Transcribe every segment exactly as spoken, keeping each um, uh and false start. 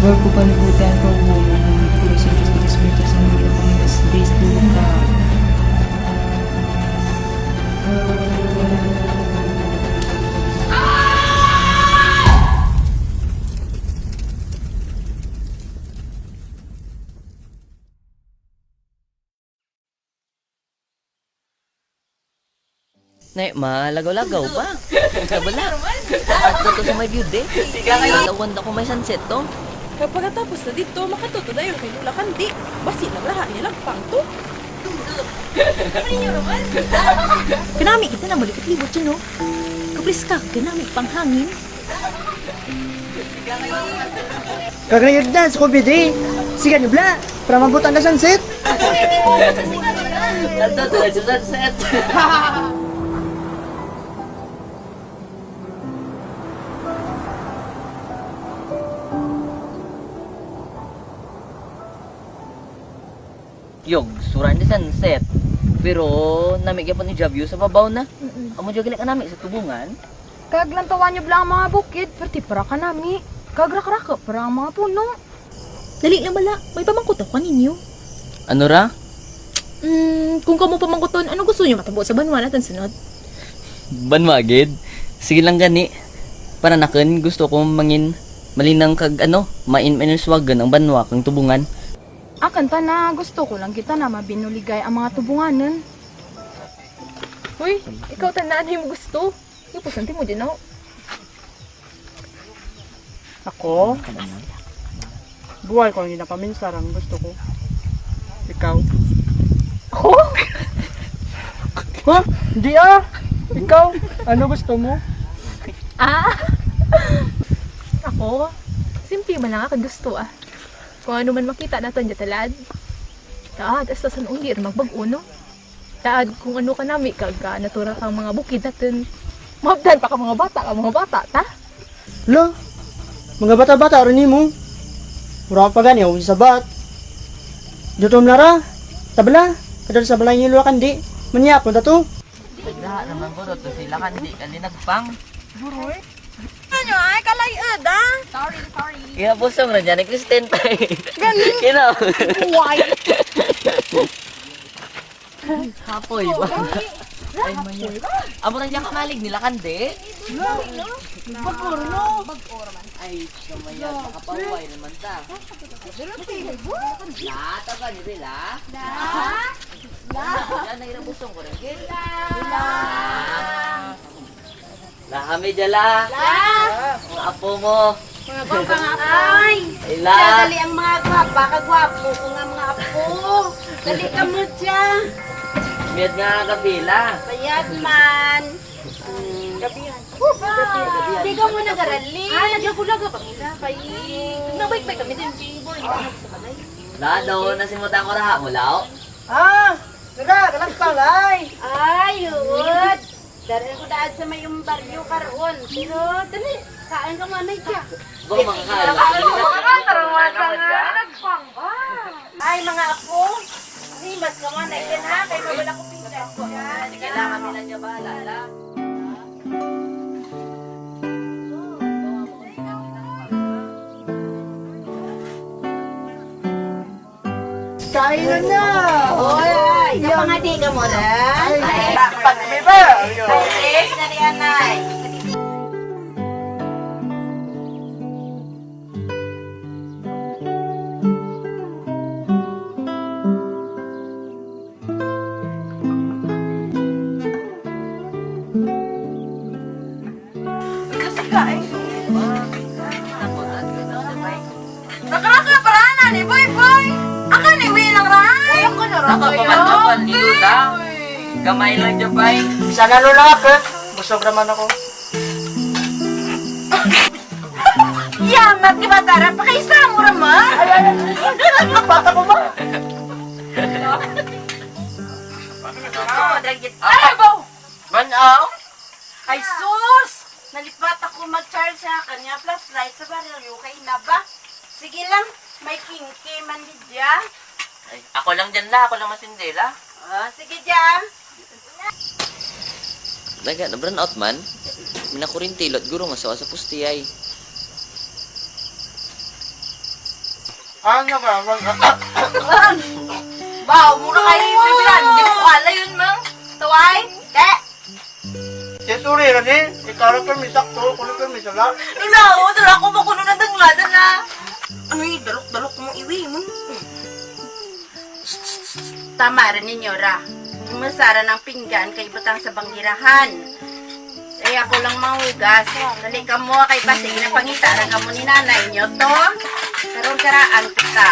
Huwag ko palibutan pa, Uwo, nga ang Espiritu Santo nagapangita sa Dios, Luka. Nay, malagaw-lagaw pa. Kabala. Adto to sa may view deck. Lawan ako may sunset to. Kag pagkatapos na didto, makadto to dayon kay Lola Kandi. Basi lang raha niya lagpang to. Kanami kita namalikot-libot dyan, no? Kapriska, kanami pang hangin. Kag rayod na sa COVID, eh. Sige na bala, para maabot ang sunset. Adto, diretso sunset. Yog, sura ni sunset. Pero nami gihapon dya view sa babaw na. Mm-mm. Amo dya gali kanami sa Tubungan. Kag lantawa nyo bala ang mga bukid, perti para kanami. Kag rakraka para ang mga puno. Dali lang bala, may pamangkot ako kaninyo. Ano ra? Mm, kung kamo pamangkuton, ano gusto nyo matabo sa banwa natun sunod? Banwa gid? Sige lang gani. Para nakun, gusto ko mangin malinang kag ano, main-, mainuswagan ang banwa kang Tubungan. Akun tana, gusto ko lang gid tana mabinuligay ang mga Tubunganun. Hoy, ikaw tana, ano imo gusto? Ipusan ti mo dyan, no? Ako? Buhay ko ang ginapaminsar ang gusto ko. Ikaw? Ako? Ha? Hindi ah! Ikaw? Ano gusto mo? Ah! Ako? Simple man lang akun gusto ah. Kung ano man makita natun dya talaad. Talaad, hasta san-o indi ra magbag-o, no? Talaad, kung ano kanami, kag, ah, natural kang mga bukid natun. Maabtan pa kang mga bata, kang mga bata, ta? Lo, mga bata-bata ra nimo. Wara pa gani ako gisabat. Gutom na ra. Ta bala, kadto sa balay ni Lola Kandi. Manyapon ta to. Nagdaha naman guro to sila Kandi, kani nagpang. Guro eh. Ano ay, kalay-ud, ah? Sorry, sorry. Iya, busong ra dyan, ni Kristen, tay. Gani. Kino? Why? Hapoy ba? Ay, maya. Amo ra dyan kamalig nila Kandi? Bag-o ra, no? Ay, kamaya, makapahuway naman ta. La, taga ni Rila? La? La? Yan, nahirap busong ko rin. La? La, kami dyan, la. La. Mga apo mo. Mga apo, mga apo. Ay, la. Dali ang mga gwapa, kagwapo ko nga mga apo. Dali kamo dyan. Mayad nga gabi, la. Mayad man. Gabihan. Di kamo nagarali. Ah, naglago-lago kami la. Kay, nabay-bay kami dyan, Jingboy. La, daw, nasimot ako raha mo, lao. Ah, tara, kalagpang, lay. Ay, huwad. Dari ko daad sa may baryo karon. Pero dali, kain kamo anay dya. Bang makakain. Ay, mga apo, himas kamo anay dyan, ha? Kay mawala ko pinggan. Sige lang, kami lang dyan bahala, la. Kain na na! Oy, ay, kapangadi kamo ran? Ay, pag-, pag-, ay, ay, na rin, ay. Kasi ka, ay. Nakaraka pa ra na ni Boy Boy. Aka ni Wi lang ra. Ay, ako na ra. Nakapamantapal ni Lola. Gamay lang dyan, bay. Isa na, Lola, ha? Busog naman ako. Yamat ni Batara, pakaisa mo ra man. Ay, ay, ay. Bata ko ba? Ay, abaw! Banaw? Ay, sus! Nalipat ako mag-charge sa kanya flashlight sa baryo, kay na ba? Sige lang, may kingki man di dya. Ay, ako lang dyan la, ako lang masindi la. Ah, sige dya. Daga, na-brownout man. Minakurinti lot guro nga sawa sa poste ay. Ano ba? Ba, mura kay bibilan. Di mo kala yun, mang. Tuway? Te. Te, sorry ra ni. Ikaw ra pirmi sakto, ako ra pirmi sala. Lula, o, sala ko ba kuno nadangladan na? Ano, eh, dalok-dalok mo, iwi mo. Tama ra ninyo ra. Mesa ra ang pinggan kay butang sa banggirahan. Ay, ako lang manghugas. Dali kamo, kay basi ginapangita ra kamo ni nanay nyo to. Karon karaan kita.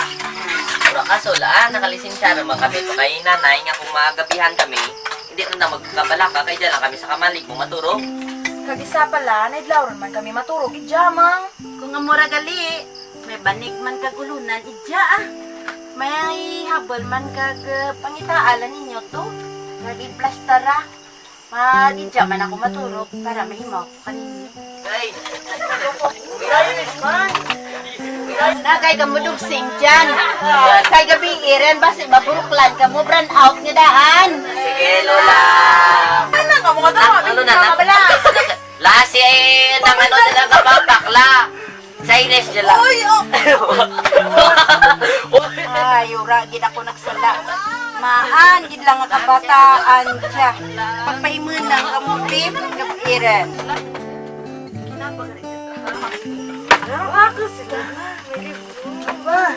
Mura kaso, La, nakalisensya ra man kami to kay nanay nga kung magabihan kami, indi na magkabalaka, kay dyan lang kami sa kamalig mo maturog. Kag isa pa, La, naidlaw ra man kami maturog, idya, mang. Kung amo ra gali, may banig man kag ulunan, idya, ah. May habol man kag, eh, pangitaa la ninyo to. Kag i-plaster ra. Mag-idya man ako maturog para mahimaw ko kaninyo. Ay. Na kay kamo dugsing dyan. Kay gabii rin, basi maburuklan kamo, brownout nga daan. Sige, Lola. Ano nga mga tao? Ano na, na? Bala. Lasi, eh, nang ano na lang, kapapakla. Chinese dyan lang. Uy, oh. Ay, ura gid ako nagsala. Maan gid lang nga kabataan dya. Pagpaimunan kamo, Pip, gabii rin. Pero ako sila na, may libro ba?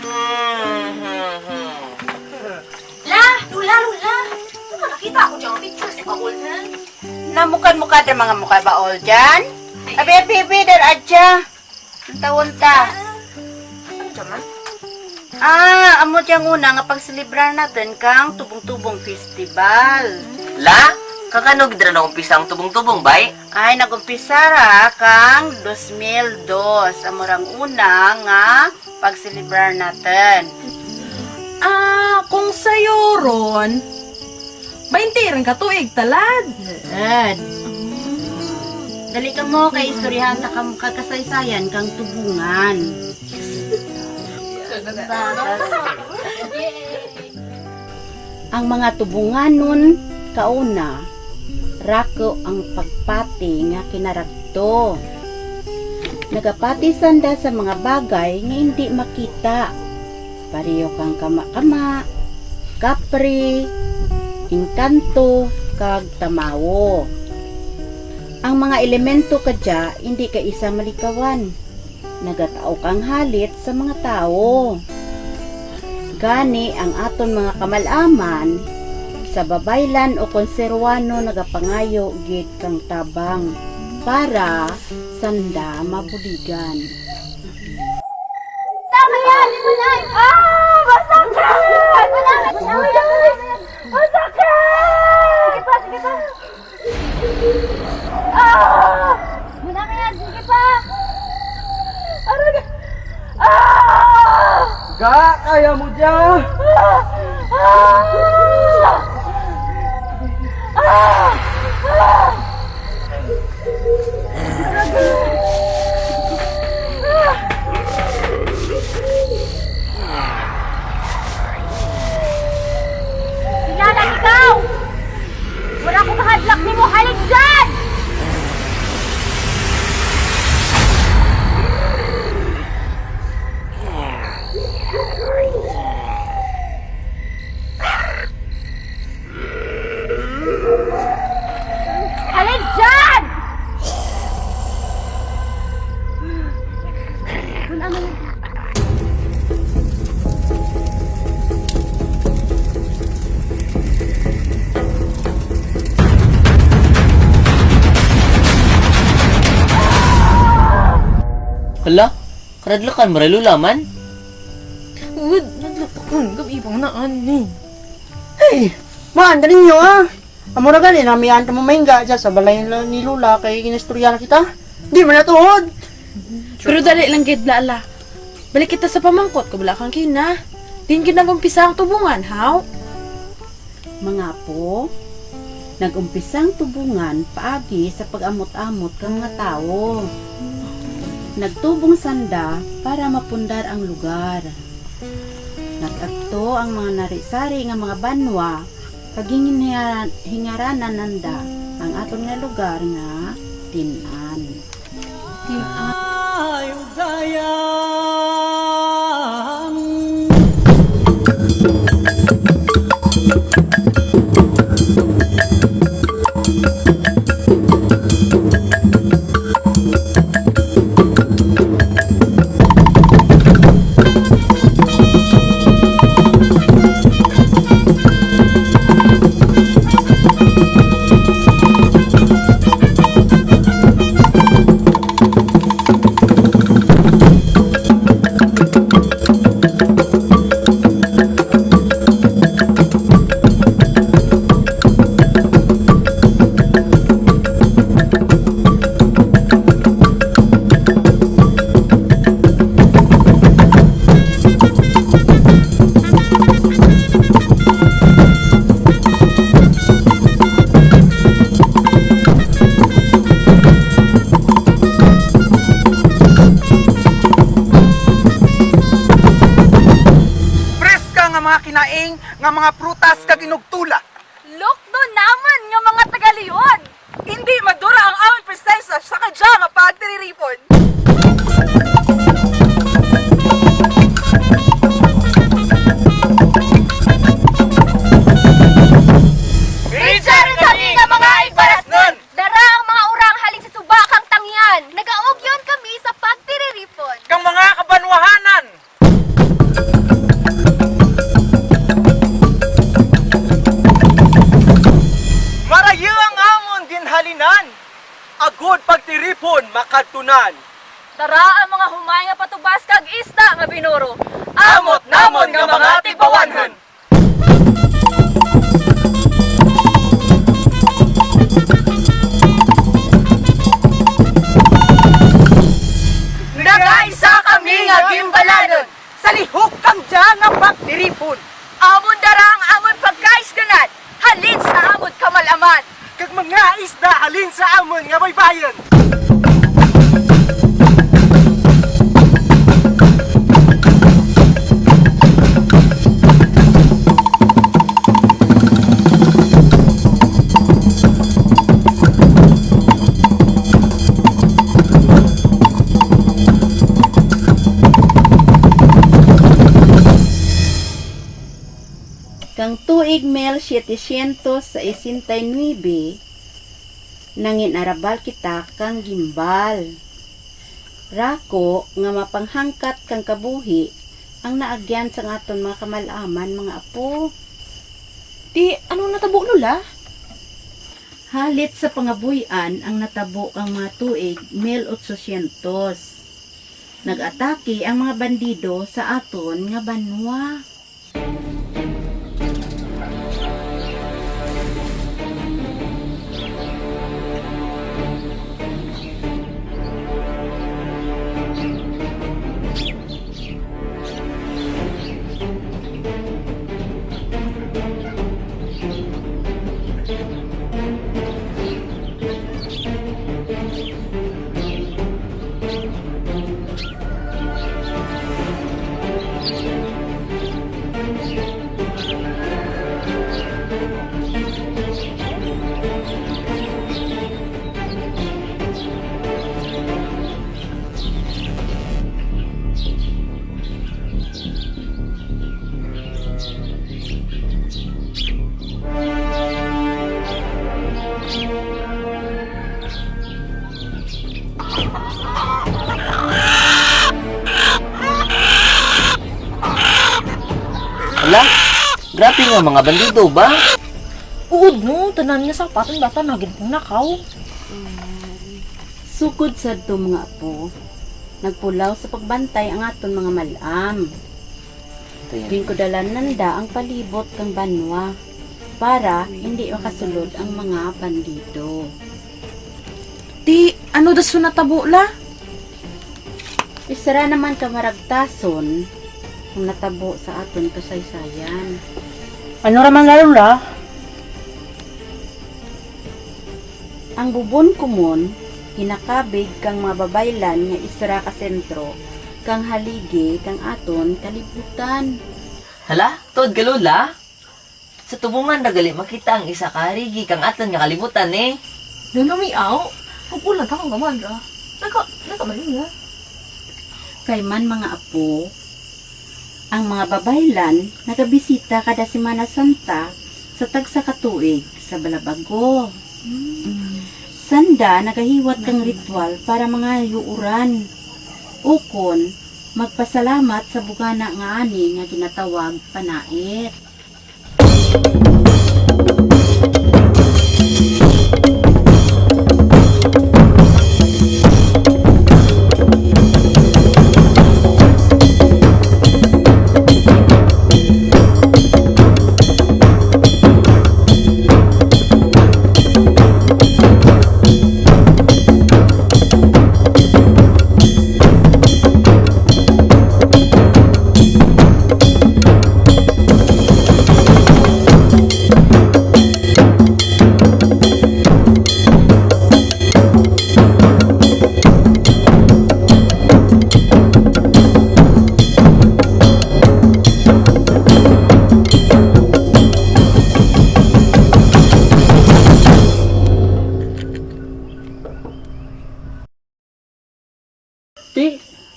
Hmm, hmm, hmm. La, Lola, Lola. Ano, nakita ako dyan ang picture sa baul na. Namukad-mukad ra mga mukha baul dyan. Abi, abi, abi, dar adya. Unta, unta. Ano dyan, ma? Ah, amo dyang una nga pagselebrar natun kang Tubong-Tubong Festival. La, kakano gid ra naumpisa ang Tubong-Tubong, bay? Ay, nag-umpisa ra kang dos mil dos. Amo rang una nga pagselebrar natun. Ah, kung sayo ron, baynte run ka tuig, talad? Heed. Dali kamo, kay istoryahan ta kamo kag kasaysayan kang Tubungan. Ang mga Tubunganon kauna, raku ang pagpati nga kinaragto. Nagapati sanda sa mga bagay nga indi makita, pareho kang kama-kama, kapre, engkanto, kag tamawo. Ang mga elemento kadya indi kaisa malikawan. Nagatao kang halit sa mga tawo. Gani ang aton mga kamal-aman sa babaylan ukon Cebuano nagapangayo gid kang tabang para sanda mabuligan. Tama yan! Di mo na! Ah! Masakit! Masakit! Sige pa, sige pa! Ah! Muna ka yan, sige pa! Aray! Ah! Ga, kaya mo dyan! Ah! Ah! Ah! Ah! Kilala ikaw! Wara ko kahadlak nimo, halin dyan! Halin dyan! Hala, karadlakan mo ra, Lola, man? Wad, nadlakan, gabii pa man ani. Hey, maan, dali ninyo, ah. Amo ra gani, namian kamo maingga dya sa balay ni Lola kay ginistorya na kita. Di man natuod. Pero dali lang gid, Lola. Balik kita sa pamangkot ko, bala kang kina. Diin gid nag-umpisa ang tubungan, haw? Mga apo, nag-umpisa ang tubungan paagi sa pag-amot-amot kang mga tawo. Nagtubong sanda para mapundar ang lugar. Nag-agto ang mga nari-sari nga mga banwa, kag ginhinga-, hingaranan nanda ang aton nga lugar nga Tin-an. Tin-an. Ay, ugaya. Ang mga prutas kag inugtula. Lukdon namun nga mga taga-Leon. Indi madura ang amun presensya sa kadya nga pagtiriripon. Ridya run kami nga mga igbarasnon. Dara ang mga urang halin sa suba kang tangyan. Nagaugyon kami sa pagtiriripon. Kang mga kabanwahanan. Marayu ang amun ginhalinan, agud pagtiripon makadtunan. Dara ang mga humay nga patubas kag isda nga binuro. Amot namun nga mga tigbawanhun. Nagaisa kami nga ginbalanun sa lihok kang dya nga pagtiripon. Amun dara ang amun pagkaisganan halin sa amun kamal-aman. Kag mga isda halin sa amun nga baybayon. Kang tuig mil setecientos sesenta y nuebe, nangin arabal kita kang gimbal. Rako nga mapanghangkat kang kabuhi ang naagyan sang aton mga kamal-aman, mga apo. Ti, ano natabo, Lola? Halit sa pangabuy-an ang natabo kang mga tuig mil otsosyentos. Nag-atake ang mga bandido sa aton nga banwa. Hala, grabe nga mga bandido ba? Uod no, tanan nga sapaton bata nagin pong nakaw. Sugod sadto, mga apo, nagpulaw sa pagbantay ang aton mga mal-am. Ginkudalan nanda ang palibot kang banwa para indi makasulod ang mga bandido. Ti, ano daw so natabo, La? Isara naman ka maragtason ang natabo sa aton kasaysayan. Ano ra man, Lola? Ang Bubon Commune, ginakabig kang mga babaylan nga isara ka sentro kang haligi kang aton kalibutan. Hala, tuod ka, Lola? Sa tubungan ra gali makita ang isa ka haligi kang aton nga kalibutan, eh. Lola, miaw. Pag-ulan ka, kung gaman ra. Naka, naka man nga. Kay man, mga apo, ang mga babaylan nagabisita kada Semana Santa sa tagsa ka tuig sa Balabago. Mm. Sanda nagahiwat kang ritual para mga yuuran. Ukon, magpasalamat sa bugana nga ani nga ginatawag panait.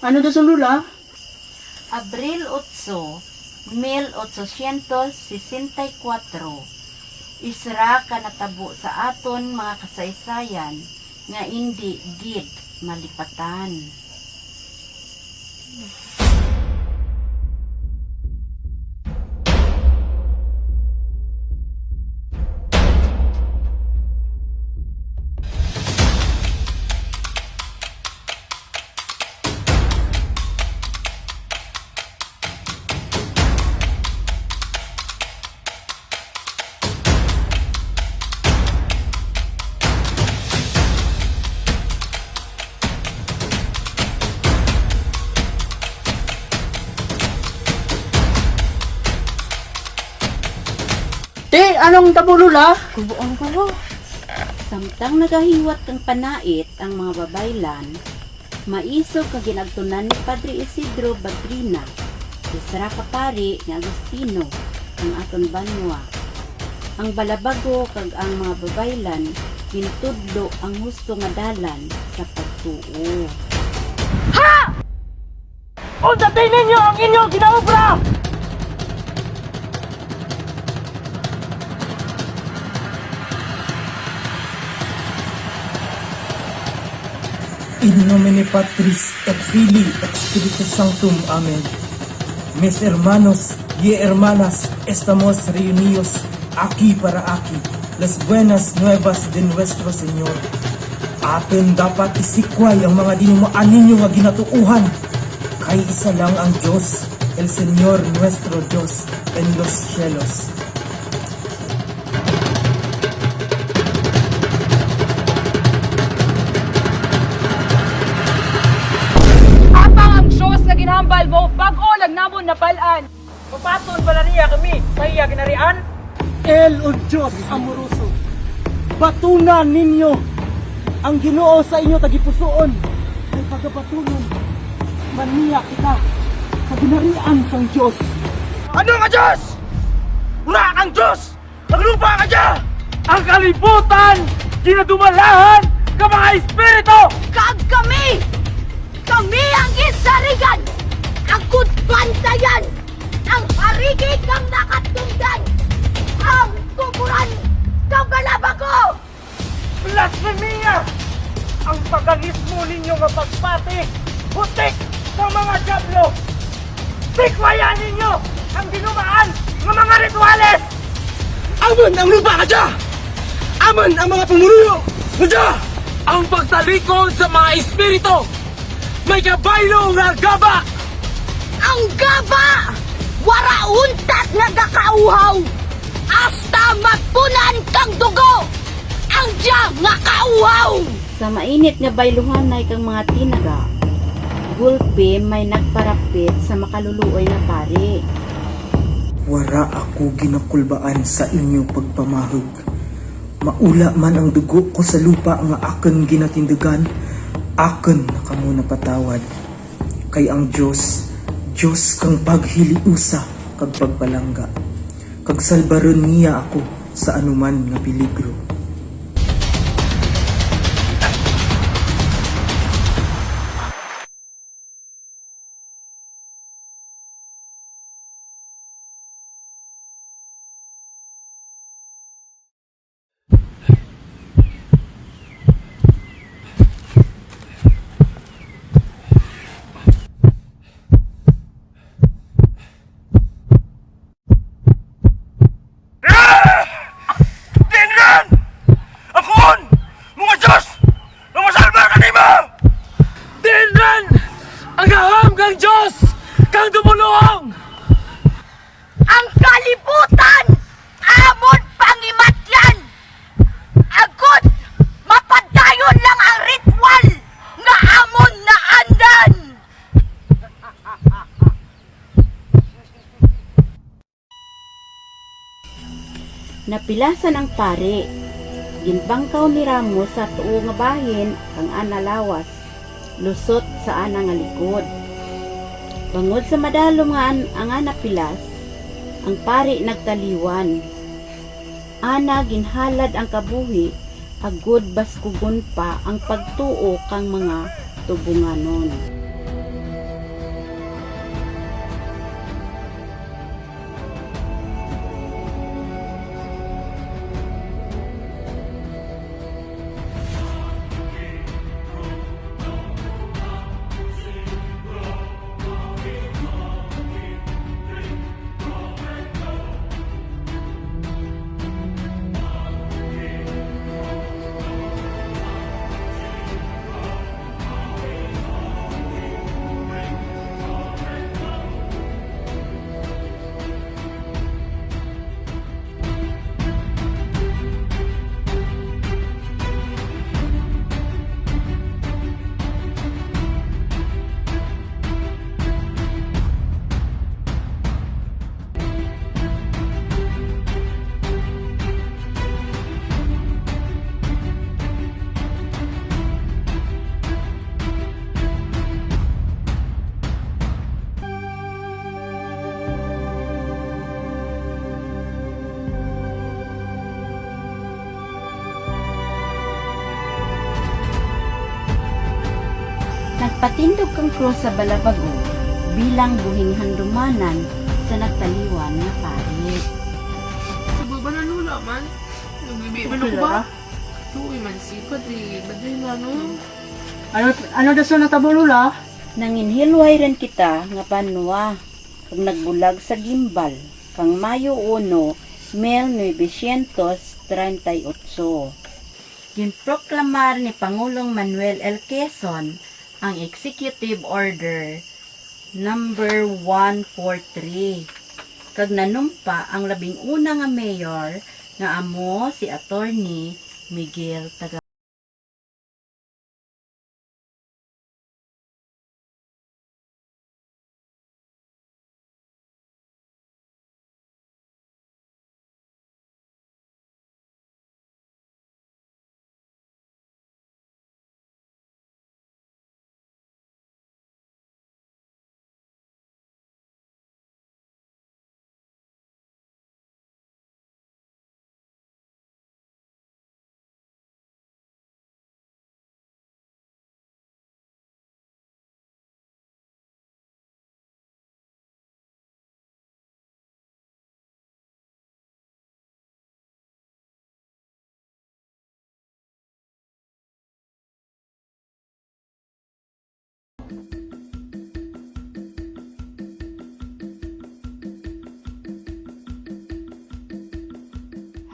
Ano daw song, Lola? Abril otso, mil ochocientos sesenta y kuwatro, isara ka natabo sa aton mga kasaysayan nga indi gid malipatan. Te, anong tabo, Lola? Kubo ang kubo. Samtang nagahiwat kang panait ang mga babaylan, maisog nga gin-agtunan ni Padre Isidro Badrina, isara ka pari nga Agustino, ang aton banwa. Ang balabago kag ang mga babaylan gintudlo ang husto nga dalan sa pagtuo. Ha! Unsa ti ninyo ang inyong ginaobra? In nomine Patris et Filii et Spiritus Sanctum. Amen. Mis hermanos y hermanas, estamos reunidos aquí para aquí las buenas nuevas de nuestro Señor. Atun dapat isikway ang mga dinumaan ninyo nga ginatuohan, kay isa lang ang Dios, el Señor nuestro Dios en los cielos. Apang ang Dios nga ginhambal mo, bag-o lang namon nabal-an. Papaton bala niya kami sa iya ginharian? El, O Dios amoroso, batunan ninyo ang Ginoo sa inyo tagipusuon, kay pagabatunon man niya kita sa ginharian sang Dios. Ano nga Dios? Wara kang Dios! Ang lupa kadya! Ang kalibutan ginadumalahan kang mga espiritu! Kag kami, kami ang gisarigan, agud bantayan ang parigi kang nakatundan, ang kuburan kang balabago! Blasfemia! Ang paganismo ninyo nga pagpati, butik kang mga dyablo! Sikwayan ninyo ang dinumaan nga mga rituales! Amun ang lupa kadya! Amun ang mga pumuluyo kadya! Ang pagtalikod sa mga espiritu! May kabaylo nga gaba! Ang gaba wara untat nga gakauhaw, hasta mapunan kang dugo ang dya nga kauhaw! Sa mainit nga bayluhanay kang mga tinaga, gulpi may nagparapit sa makaluluoy nga pari. Wara ako ginakulbaan sa inyo pagpamahug. Maula man ang dugo ko sa lupa nga akun ginatindugan, akun na kamo napatawad. Kay ang Dios, Dios kang paghiliusa kag pagpalangga, kag salbarun niya ako sa anuman nga peligro. Diin run! Akun, mga Dios, nga masalbar kanimo! Diin run ang gaham kang Dios kang dumuluong! Ang kalibutan amon pangimatyan, agud mapadayon lang ang ritual nga amon naandan. Napilasan ang pari. Ginpangkaw ni Ramos sa tuo nga bahin ang ana lawas, lusot sa ana nga likod. Bangod sa madalum nga an-, ang ana pilas, ang pari nagtaliwan. Ana ginhalad ang kabuhi, agud baskugon pa ang pagtuo kang mga tubunganon. Nagpatindog kang krus sa Balabago bilang buhing handumanan sa nagtaliwan nga pari. Sa baba na lula man. Nagbibi man ako ba? Tuoy man si Padre, Padre na, no? Ano, ano daw sa natabo, Lola? Nanginhilway run kita nga banwa, kag nagbulag sa Guimbal, kang Mayo uno, mil novecientos treinta y ocho. Ginproklamar ni Pangulong Manuel L. Quezon ang Executive Order number one four three, kag nanumpa ang labing una nga mayor nga amo si Attorney Miguel Taga-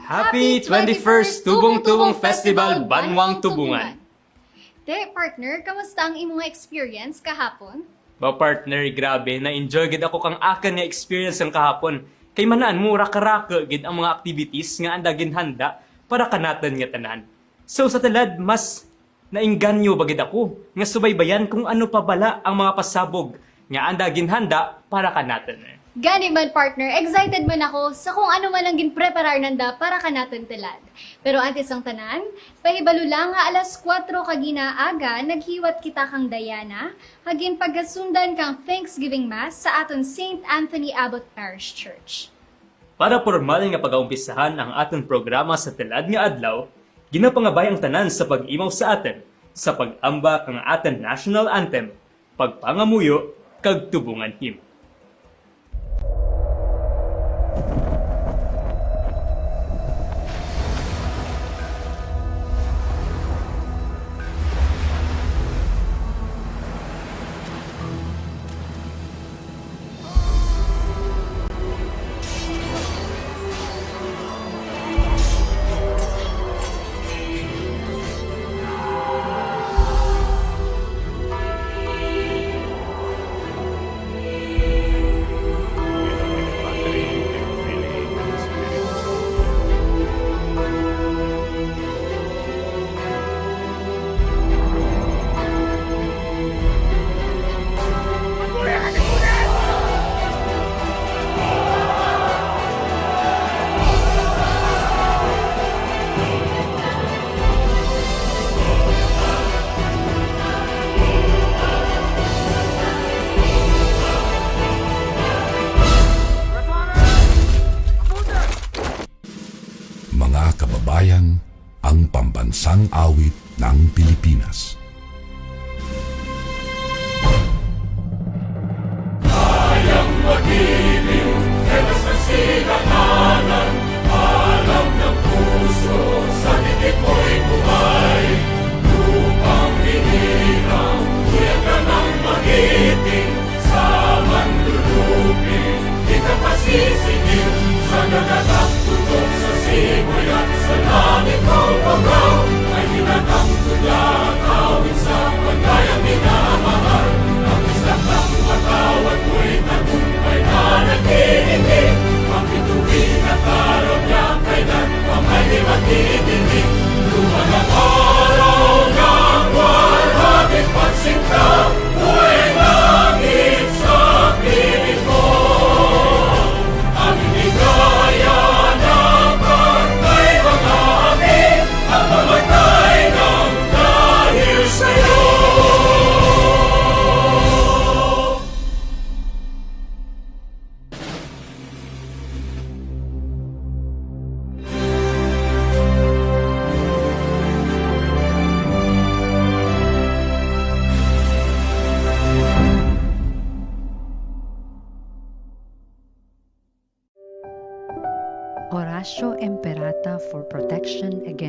Happy twenty-first Tubong-Tubong Festival, Banwang Tubungan! Te, partner, kamusta ang imong experience kahapon? Ba, partner, grabe, na-enjoy gid ako kang akun nga experience kang kahapon. Kay man-an mo, raku-raku gid ang mga activities nga anda ginhanda para kanatun nga tanan. So, sa tulad, mas naengganyo ba gid ako nga subaybayan kung ano pa bala ang mga pasabog nga anda ginhanda para kanatun. Gani man, partner, excited man ako sa kung ano man ang ginpreparar nanda para kanatun tulad. Pero antes ang tanan, pahibalo lang nga alas kuwatro kaginaaga, naghiwat kita kang Diana, ha ginpagasundan kang Thanksgiving Mass sa atun Saint Anthony Abbot Parish Church. Para pormal nga pagaumpisahan ang atun programa sa tulad nga adlaw, ginapangabay ang tanan sa pag-imaw sa atun sa pag-amba kang atun national anthem, pagpangamuyo, kag tubungan hymn. Mga kababayan, ang pambansang awit ng Pilipinas.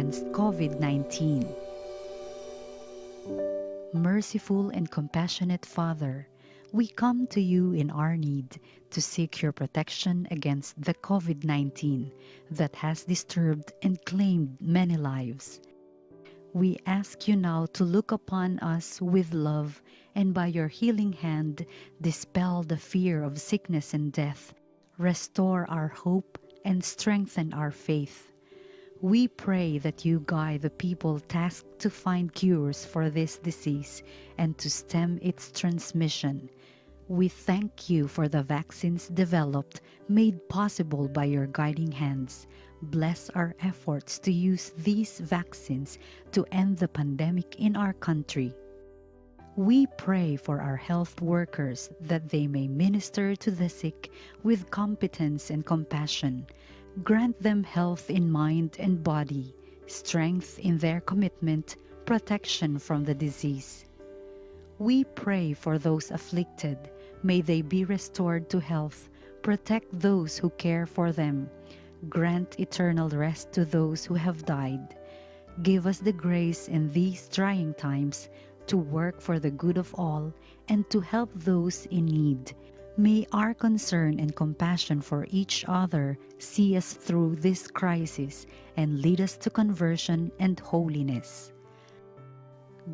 COVID nineteen. Merciful and compassionate Father, we come to you in our need to seek your protection against the COVID nineteen that has disturbed and claimed many lives. We ask you now to look upon us with love and by your healing hand dispel the fear of sickness and death, restore our hope, and strengthen our faith. We pray that you guide the people tasked to find cures for this disease and to stem its transmission. We thank you for the vaccines developed, made possible by your guiding hands. Bless our efforts to use these vaccines to end the pandemic in our country. We pray for our health workers that they may minister to the sick with competence and compassion. Grant them health in mind and body, strength in their commitment, protection from the disease. We pray for those afflicted. May they be restored to health. Protect those who care for them. Grant eternal rest to those who have died. Give us the grace in these trying times to work for the good of all and to help those in need. May our concern and compassion for each other see us through this crisis and lead us to conversion and holiness.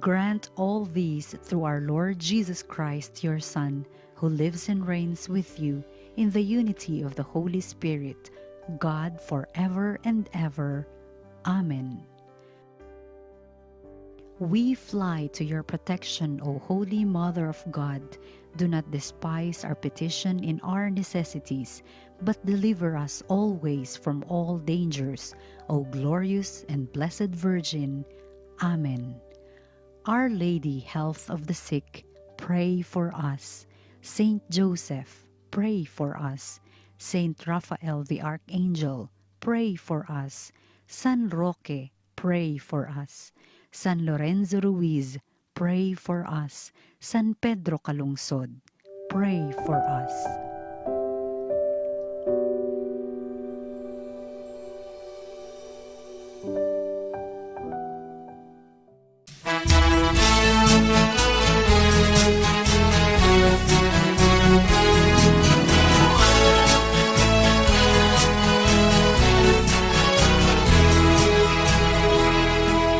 Grant all these through our Lord Jesus Christ, your Son, who lives and reigns with you in the unity of the Holy Spirit, God, forever and ever. Amen. We fly to your protection, O Holy Mother of God. Do not despise our petition in our necessities, but deliver us always from all dangers, O glorious and blessed Virgin. Amen. Our Lady, Health of the Sick, pray for us. Saint Joseph, pray for us. Saint Raphael the Archangel, pray for us. San Roque, pray for us. San Lorenzo Ruiz, pray for us. San Pedro Calungsod, pray for us.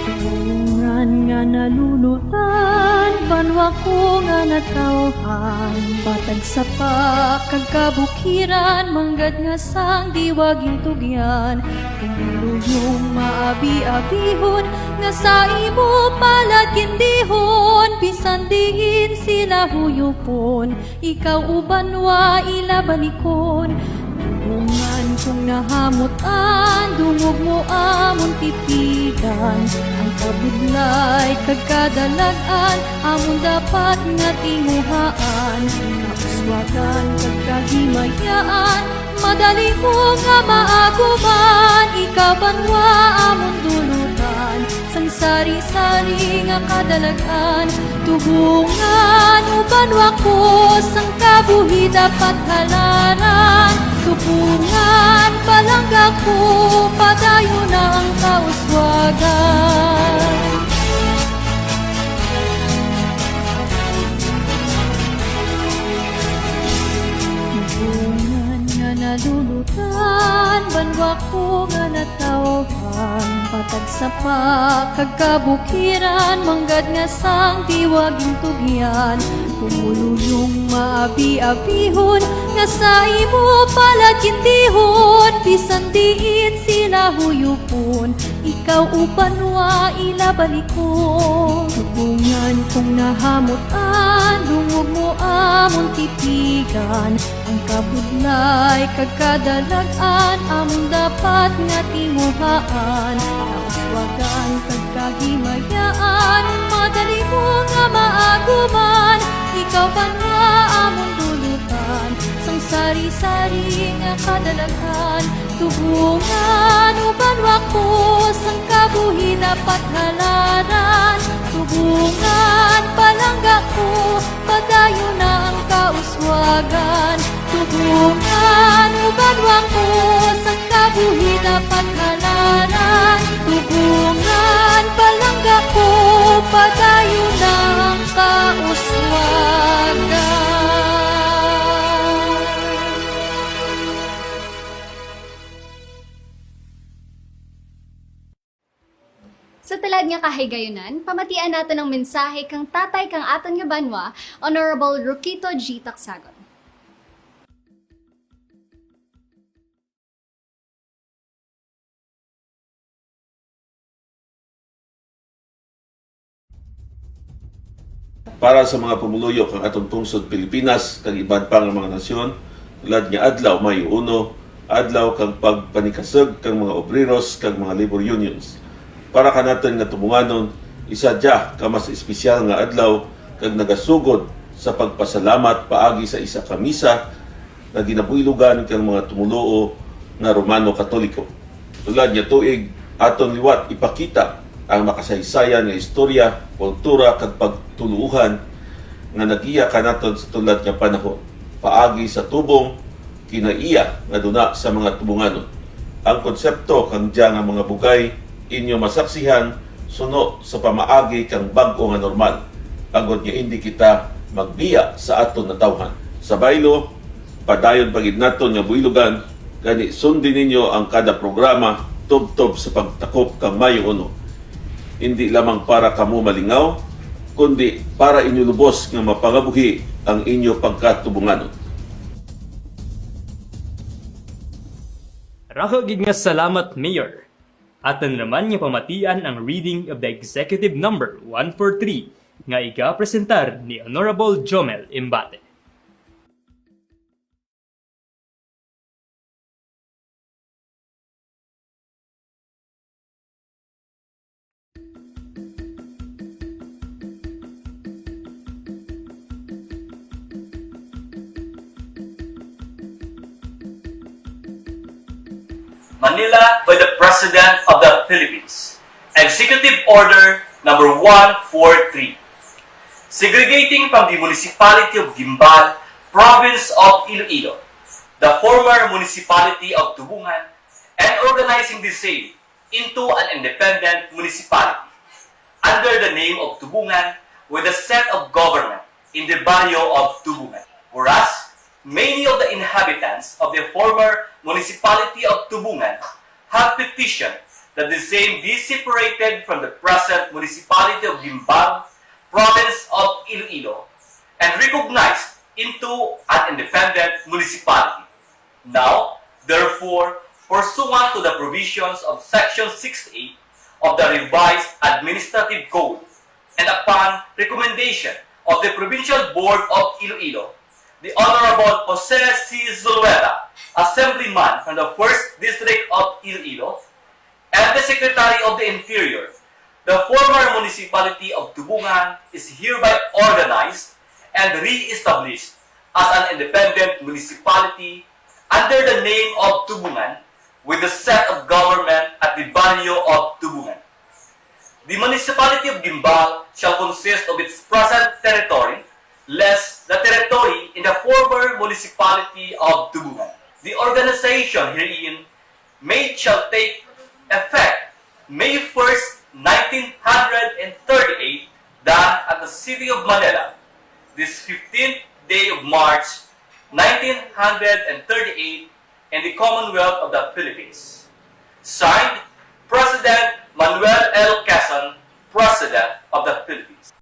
Tubungan nga nalulutan, banwa ko nga natawhan, patag sapa kag kabukiran, manggad nga sang diwag intugyan, tumuluyong maabi-abihon, nga sa imo palad gindihon, bisan diin sila huyupon, ikaw o banwa ila balikon. Tubungan kong nahamut-an, dungog mo amon titigan, ang kabudlay kag kadalag-an, amon dapat nga tinguhaan, kauswagan kag kahimayaan, madali mo nga maaguman, ikaw banwa amon dulutan, sang sari-sari nga kadalag-an. Tubungan o banwa ko, sang kabuhi dapat halaran. Tubungan, palangga ko, padayon na ang kauswagan. Tubungan nga nalulutan, banwa ko nga natawhan, patag sapa kag kabukiran, manggad nga sang diwag intugyan, tumuluyong maabi-abihon, nga sa imo palad gindihon, bisan diin sila huyupon, ikaw o banwa ila balikon. Tubungan kong nahamut-an, dungog mo amon titigan, ang kabudlay kag kadalag-an, amon dapat nga tinguhaan, kauswagan kag kahimayaan, madali mo nga maaguman, ikaw banwa amon dulutan, sang sari-sari nga kadalag-an. Tubungan o banwa ko, sang kabuhi dapat halaran. Tubungan, palangga ko, padayon na ang kauswagan. Tubungan o banwa ko, sang kabuhi dapat halaran. Tubungan, Sa tulad nga kahigayunan, pamatian natun ang mensahe kang tatay kang atun nga banwa, Honorable Roquito G. Tacsagon. Para sa mga pumuluyo kang atun pungsod Pilipinas, kag iban pa nga mga nasyon, tulad nga adlaw, Mayo uno, adlaw kang pagpanikasug kang mga obreros kag mga labor unions. Para kanatun nga Tubunganon, isa dya ka mas espesyal nga adlaw kag nagasugod sa pagpasalamat paagi sa isa ka misa nga ginabuylogan kang mga tumuluo nga Romano Katoliko. Tulad nga tuig, atun liwat ipakita ang makasaysayan nga istorya, kultura, kag pagtuluohan nga naggiya kanatun sa tulad nga panahon, paagi sa tubong, kinaiya nga duna sa mga Tubunganon. Ang konsepto kang dya nga mga bugay inyo masaksihan suno sa pamaagi kang bag-o nga normal, agud nga indi kita magbiya sa atun natawhan. Sa baylo, padayon pa gid natun nga buylogan, gani sundin ninyo ang kada programa tubtob sa pagtakop kang Mayo uno. Indi lamang para kamo malingaw, kundi para inyo lubos nga mapangabuhi ang inyo pagkatubunganon. Raku gid nga salamat, Mayor. Atun ra man nga pamatian ang reading of the Executive Number one four three nga igapresentar ni Honorable Jomel Embate. Manila, by the President of the Philippines. Executive Order number one four three, segregating from the Municipality of Guimbal, Province of Iloilo, the former Municipality of Tubungan, and organizing the same into an independent municipality under the name of Tubungan, with a seat of government in the barrio of Tubungan. Whereas, many of the inhabitants of the former Municipality of Tubungan have petitioned that the same be separated from the present Municipality of Guimbal, Province of Iloilo, and recognized into an independent municipality. Now, therefore, pursuant to the provisions of Section sixty-eight of the Revised Administrative Code, and upon recommendation of the Provincial Board of Iloilo, the Honorable Jose C. Zulueta, Assemblyman from the First District of Iloilo, and the Secretary of the Interior, the former Municipality of Tubungan is hereby organized and re-established as an independent municipality under the name of Tubungan, with the seat of government at the barrio of Tubungan. The Municipality of Guimbal shall consist of its present territory, less the territory in the former Municipality of Tubungan. The organization herein made shall take effect May first, nineteen hundred and thirty-eight, done at the city of Manila, this fifteenth day of March, nineteen hundred and thirty-eight, in the Commonwealth of the Philippines. Signed, President Manuel L. Quezon, President of the Philippines.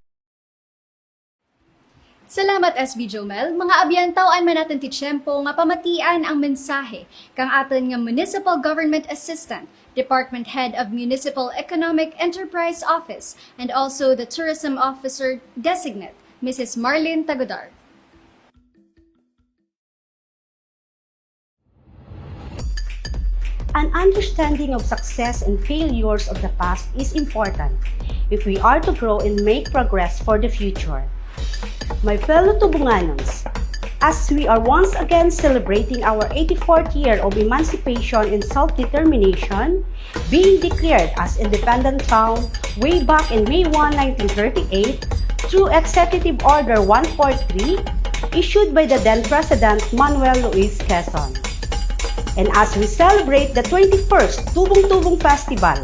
Salamat, S B Jomel. Mga abyan, taw-an man natun ti tiyempo nga pamatian ang mensahe kang atun nga Municipal Government Assistant, Department Head of Municipal Economic Enterprise Office and also the Tourism Officer Designate, Missus Marlene Tagodar. An understanding of success and failures of the past is important if we are to grow and make progress for the future. My fellow Tubunganons, as we are once again celebrating our eighty-fourth year of emancipation and self-determination, being declared as independent town way back in May one, nineteen thirty-eight, through Executive Order one four three, issued by the then President Manuel Luis Quezon. And as we celebrate the twenty-first Tubong-Tubong Festival,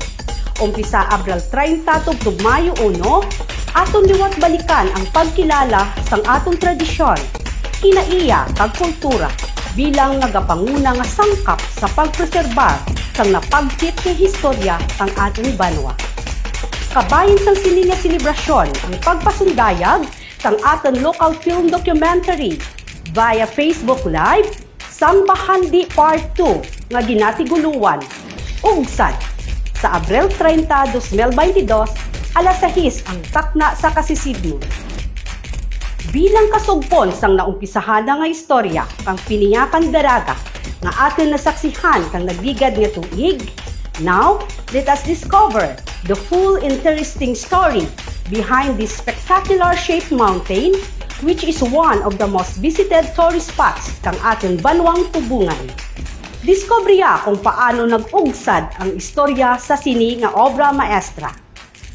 umpisa Abril treinta tubtob Mayo uno, atun liwat balikan ang pagkilala sang atun tradisyon, kinaiya kag kultura bilang nagapanguna nga sangkap sa pagpreserbar sang napagtit nga historya kang atun banwa. Kabahin sang sini nga selebrasyon ang pagpasundayag kang atun local film documentary via Facebook Live, Sang Bahandi Part two, nga ginatiguluhan, Ugsad, sa Abril treinta, dos mil baynte dos, alas sais ang takna sa kasisidngon. Bilang kasugpon sang naumpisahan na nga istorya kang Piniacan Daraga nga atun nasaksihan kang nagligad nga tuig, now, let us discover the full interesting story behind this spectacular shaped mountain, which is one of the most visited tourist spots kang atun banwang Tubongan. Diskubriha kung paano nag-ugsad ang istorya sa sini nga obra maestra.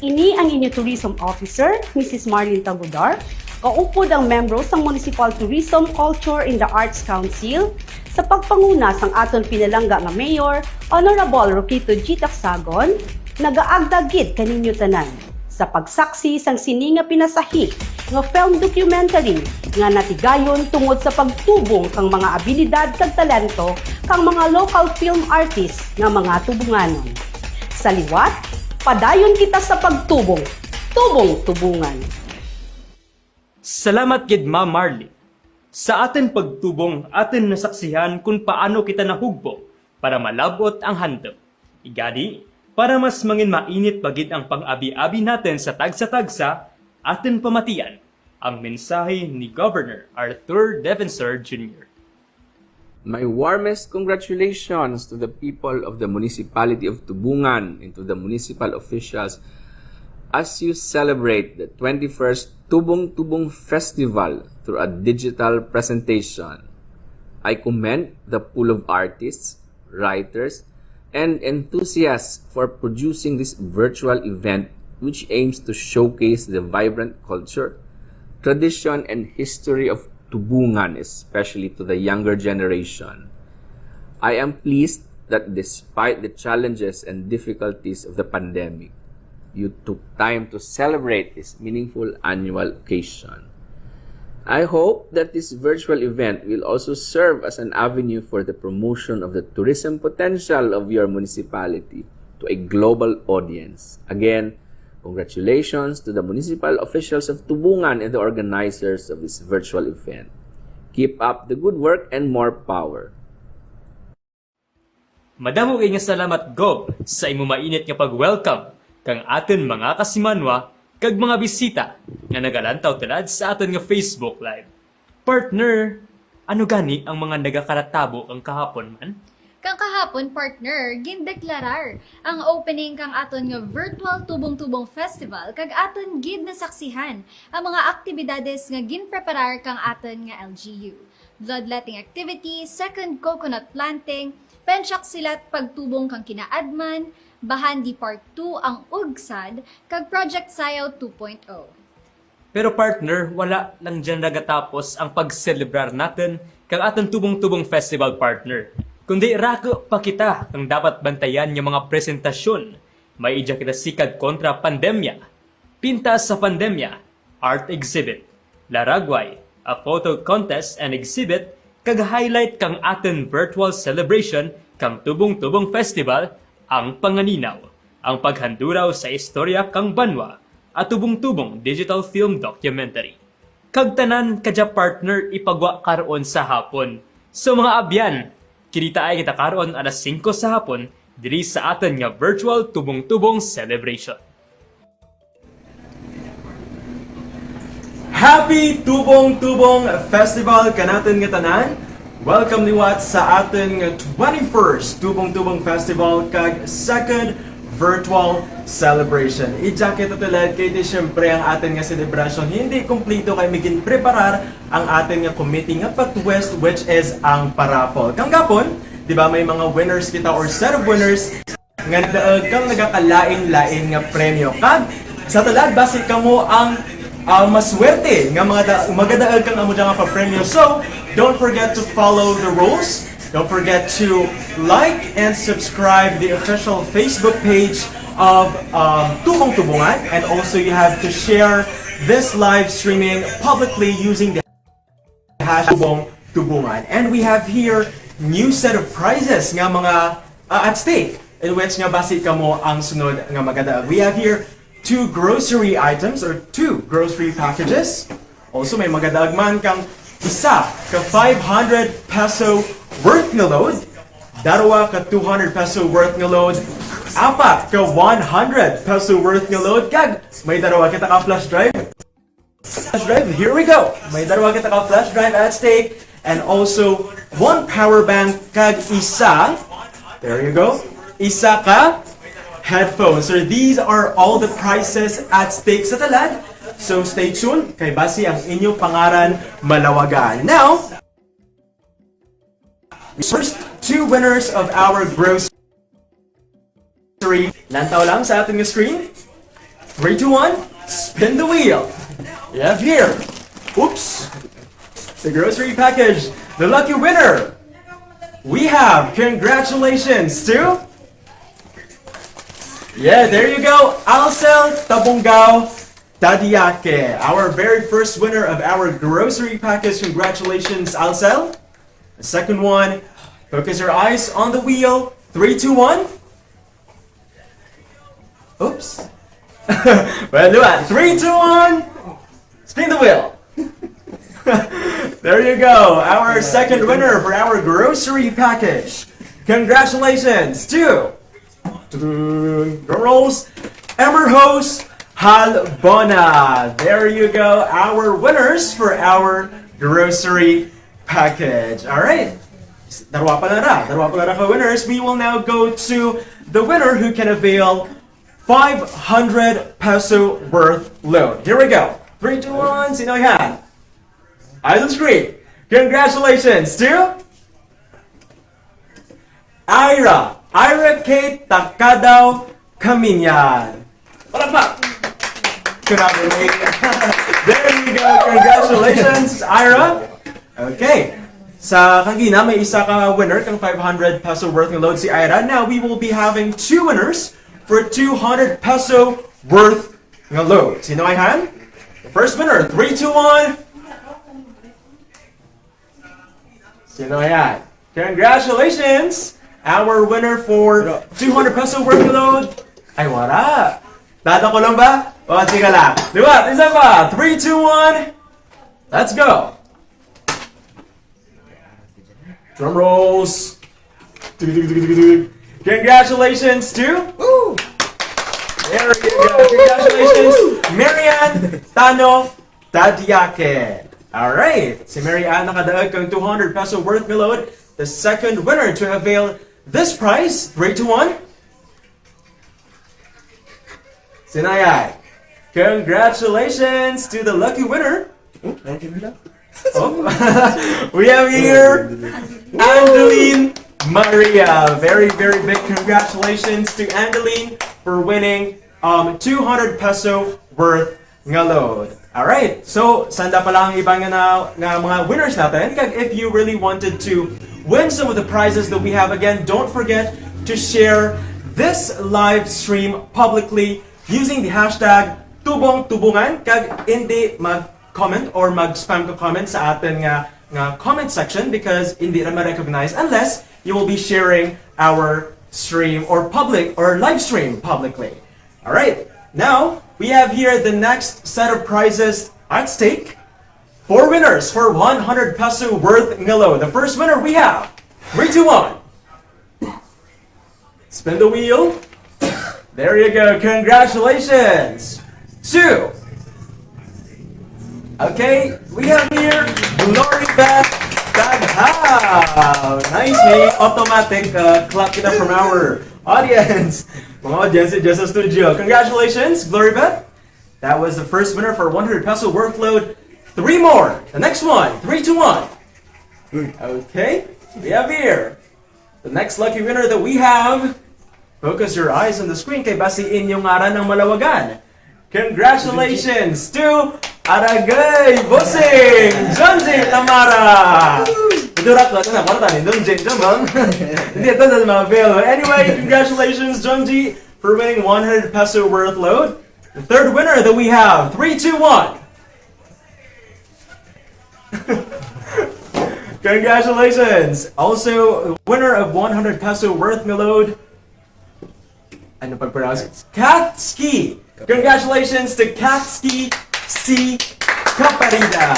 Ini ang inyo tourism officer, Missus Marlene Tagodar, kaupod ang membro sang Municipal Tourism, Culture and the Arts Council, sa pagpanguna sang atun pinalangga nga Mayor, Honorable Roquito G. Tacsagon, nagaagda gid kaninyo tanan sa pagsaksi sang sini nga pinasahi nga film documentary nga natigayon tungod sa pagtubong kang mga abilidad kag talento kang mga local film artist nga mga Tubonganon. Sa liwat, padayon kita sa pagtubong, tubong-tubongan. Salamat gid, Ma'am Marlene. Sa atun pagtubong, atun nasaksihan kon paano kita nahugbo para malab-ot ang handum. Ig-ani, para mas mangin mainit pa gid ang pang-abi-abi natun sa tagsa-tagsa, atun pamatian ang mensahe ni Governor Arthur Defensor Junior. My warmest congratulations to the people of the Municipality of Tubongan and to the municipal officials as you celebrate the twenty-first Tubong Tubong Festival through a digital presentation. I commend the pool of artists, writers, and enthusiasts for producing this virtual event, which aims to showcase the vibrant culture, tradition, and history of Tubongan, especially to the younger generation. I am pleased that despite the challenges and difficulties of the pandemic, you took time to celebrate this meaningful annual occasion. I hope that this virtual event will also serve as an avenue for the promotion of the tourism potential of your municipality to a global audience. Again, congratulations to the municipal officials of Tubongan and the organizers of this virtual event. Keep up the good work and more power. Madamo kaayo nga salamat, Gov, sa imo mainit nga pag-welcome kang atun mga kasimanwa kag mga bisita nga nagalantaw tulad sa atun nga Facebook Live. Partner, ano gani ang mga nagakanatabo kang kahapon man? Kang kahapon, partner, gindeklarar ang opening kang atun nga virtual Tubong-Tubong Festival kag atun gid nasaksihan ang mga aktibidades nga ginpreparar kang atun nga L G U. Bloodletting activity, second coconut planting, penchak silat pagtubong kang kinaadman, Bahandi Part two ang Ugsad, kag Project Sayaw two point oh. Pero partner, wala lang dyan nagatapos ang pagselebrar natun kang atun Tubong-Tubong Festival, partner. Kundi raku pa kita kang dapat bantayan nga mga presentasyon. May dya kita Sikad Kontra Pandemya, Pintas sa Pandemya, art exhibit, Laragway, a photo contest and exhibit, kag highlight kang atun virtual celebration kang Tubong-Tubong Festival, ang Panganinaw, ang Paghanduraw sa Istorya kang Banwa, a Tubong-Tubong digital film documentary. Kag tanan kadya, partner, ipagwa karon sa hapon. So, mga abyan, kinitaay kita karon alas singko sa hapon diri sa atun nga virtual Tubong-Tubong Celebration. Happy Tubong-Tubong Festival kanatun nga tanan! Welcome liwat sa atun nga twenty-first Tubong-Tubong Festival kag second virtual celebration. Ija kita tulad kay ti siyempre ang atun nga selebrasyon hindi kumpleto kay amo ginpreparar ang atun nga committee nga pa-twist, which is ang pa-raffle. Kang gapon, di ba, may mga winners kita or set of winners nga nagdaug kang nagakalain-lain nga premyo. Kag sa tulad, basi kamo ang, ah, maswerte nga mga da-, magadaug kang amo dya nga papremyo. So, don't forget to follow the rules. Don't forget to like and subscribe the official Facebook page of, um, Tubong-Tubongan. And also, you have to share this live streaming publicly using the hashtag Tubong-Tubongan. And we have here new set of prizes nga mga, uh, at stake, in which nga basi kamo ang sunod nga magadaug. We have here two grocery items or two grocery packages. Also, may magadaog man kang isa ka five hundred peso worth nga load, darwa ka two hundred peso worth nga load, apat ka one hundred peso worth nga load, kag may darwa kita ka flash drive. Flash drive, here we go. May darwa kita ka flash drive at stake, and also one power bank, kag isa, there you go, isa ka headphones. So these are all the prizes at stake sa Talad. So stay tuned, kay basi ang inyo pangaran malawagan. Now, first two winners of our grocery. Lantaw lang sa atun nga screen. Three, two, one, spin the wheel. We have here. Oops. The grocery package. The lucky winner. We have, congratulations to, yeah, there you go, Alcel Tabungao Tadiake, our very first winner of our grocery package. Congratulations, Alcel. The second one, focus your eyes on the wheel. Three, two, one. Oops. Well, do it. Three, two, one. Spin the wheel. There you go. Our second winner for our grocery package. Congratulations to, drum rolls, Emerhose Halbona. There you go. Our winners for our grocery package. All right. Darwa pa lang ra. Darwa pa lang ra ka winners. We will now go to the winner who can avail five hundred peso worth load. Here we go. Three, two, one. Sino yan? Eyes on screen. Congratulations to Ira. Ira K Takadao Kaminyan. Palakpak. Congratulations. There you go. Congratulations, Ira. Okay. Sa kagina, may isa ka winner kang five hundred peso worth nga load, si Ira. Now, we will be having two winners for two hundred peso worth nga load. Sino ay han? The first winner, three, two, one. Sino ay han? Congratulations! Our winner for two hundred peso worth nga load. Ay, wara. Dada ko lang ba? O, sige lang. Di ba? Isa pa. Three, two, one. Let's go. Drum rolls. Congratulations to, woo! There you go. Congratulations, Marian Tano Tadiake. All right. Si Marian nakadaog kang two hundred peso worth nga load. The second winner to avail this prize, three, two, one. Sino ay han? Congratulations to the lucky winner. Oh, thank you, Lila. Oh. We have here Angeline Maria. Very, very big congratulations to Angeline for winning, um, two hundred peso worth nga load. All right. So, sanda pa lang ang iba nga, na, nga mga winners natun. Kag if you really wanted to win some of the prizes that we have, again, don't forget to share this live stream publicly using the hashtag tubong tubungan. Kag indi mag-comment or mag-spam ka comment sa atun nga, nga comment section, because indi ra ma-recognize unless you will be sharing our stream or public or live stream publicly. All right. Now, we have here the next set of prizes at stake. Four winners for one hundred peso worth nga load. The first winner we have, three, two, one. Spin the wheel. There you go. Congratulations. Two. Okay, we have here Glory Beth Taghao. Nice, may automatic, uh, clap kita from our audience. Mga audience dyan sa studio. Congratulations, Glory Beth. That was the first winner for one hundred peso worth load. Three more. The next one. Three, two, one. Okay, we have here the next lucky winner that we have. Focus your eyes on the screen kay basi inyo ngaran ang malawagan. Congratulations to Aragay Bossing John J Tamara. Ito rat na, ito na, para tani, John J, John, John. Hindi, ito na, mga fail. Anyway, congratulations, John J, for winning one hundred peso worth load. The third winner that we have, three, two, one. Congratulations! Also, winner of one hundred peso worth nga load. Ano pag-pronounce? Katski Congratulations to Katski C. Caparida.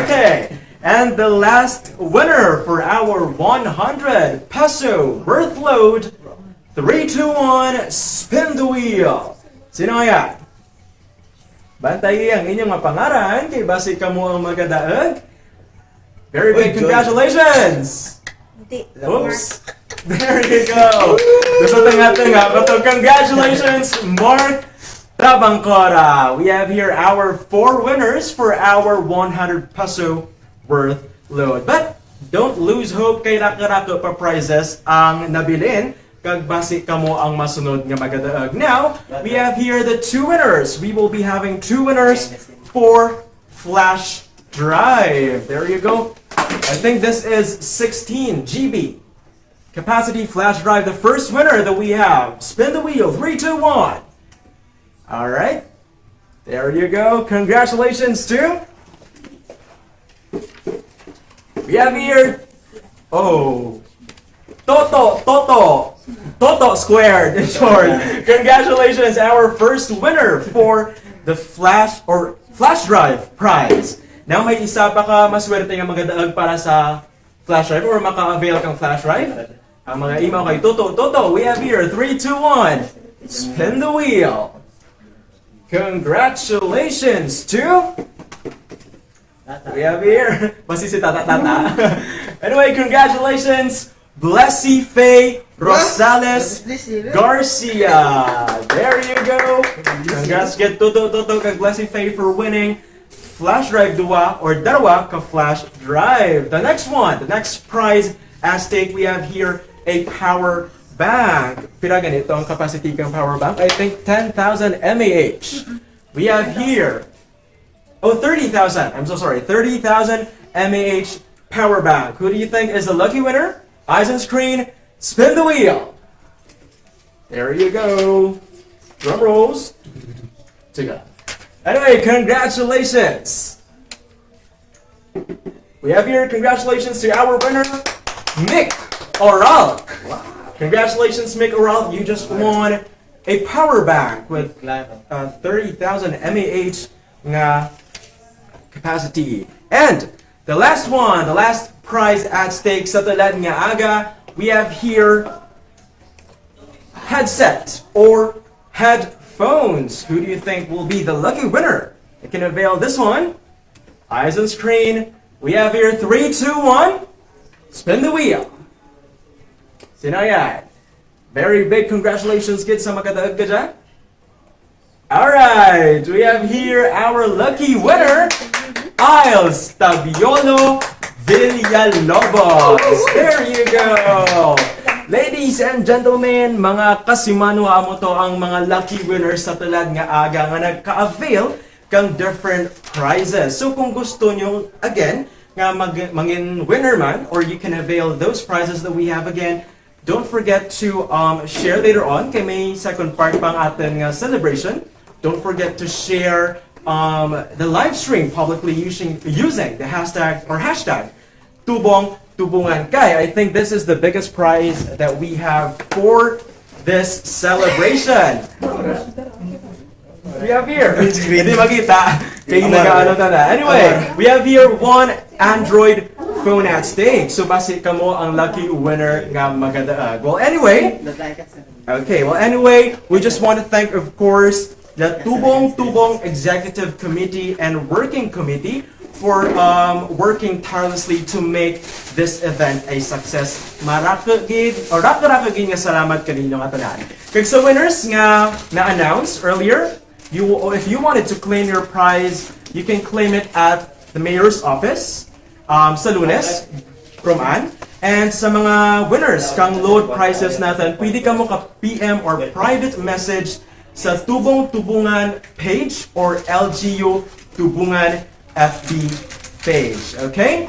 Okay, and the last winner for our one hundred peso worth load, three, two, one, spin the wheel. Sin-o dya? Bantayi ang inyo nga pangaran, kay basi kamo ang magadaug. Very big congratulations! Oops. There you go. Gusto tanga-tanga ko to. Congratulations, Mark Tabangcora. We have here our four winners for our one hundred peso worth load. But don't lose hope kay raku-raku pa prizes ang nabilin. Kag basi kamo ang masunod nga magadaug. Now, we have here the two winners. We will be having two winners for flash drive. There you go. I think this is sixteen G B capacity flash drive. The first winner that we have. Spin the wheel. Three, two, one. All right. There you go. Congratulations to. We have here. Oh. Toto, Toto. Toto squared, in short. Congratulations, our first winner for the flash or flash drive prize. Now, may isa pa ka maswerte nga magadaug para sa flash drive or maka-avail kang flash drive? Ang mga imaw kay Toto. Toto, we have here, three, two, one. Spin the wheel. Congratulations to. We have here. Basi si Tata, Tata. Anyway, congratulations, Blessy Faye Rosales Garcia. There you go. Congrats kay Toto, Toto, kag Blessy Faye for winning flash drive duwa or darwa ka flash drive. The next one, the next prize at stake, we have here a power bank. Pira gani to ang capacity kang power bank? I think ten thousand M A H. We have here, oh, thirty thousand. I'm so sorry. Thirty thousand M A H power bank. Who do you think is the lucky winner? Eyes on screen. Spin the wheel. There you go. Drum rolls. Tiga. Anyway, congratulations. We have here, congratulations to our winner, Mick Oralk. Congratulations, Mick Oralk. You just won a power bank with, uh, thirty thousand M A H nga capacity. And the last one, the last prize at stake sa tulad nga aga, we have here headset or headphones. Who do you think will be the lucky winner? You can avail this one. Eyes on screen. We have here three, two, one. Spin the wheel. Sin-o dya? Very big congratulations gid sa makadaug kadya. All right, we have here our lucky winner, Iles Tabiolo Villalobos. There you go. Ladies and gentlemen, mga kasimanwa, amo to ang mga lucky winners sa tulad nga aga nga nagka-avail kang different prizes. So kung gusto nyo, again, nga mag-, mangin winner man, or you can avail those prizes that we have again, don't forget to, um, share later on, kay may second part pa ang atun nga celebration. Don't forget to share, um, the live stream publicly using, using the hashtag or hashtag Tubong Tubungan. Kay, I think this is the biggest prize that we have for this celebration. We have here. Hindi makita. Kay nag-ano ta na. Anyway, we have here one Android phone at stake. So, basi kamo ang lucky winner nga magadaug. Well, anyway. Okay, well, anyway, we just want to thank, of course, the Tubong Tubong Executive Committee and Working Committee for, um, working tirelessly to make this event a success. Maraku gid, o raku-raku gid nga salamat kaninyo nga tanan. Kag sa winners nga na-announce earlier, you, if you wanted to claim your prize, you can claim it at the mayor's office, um, sa Lunes, Roman. And sa mga winners kang load prizes natun, pwede kamo ka-P M or private message sa Tubong Tubungan page or L G U Tubungan F B page. Okay?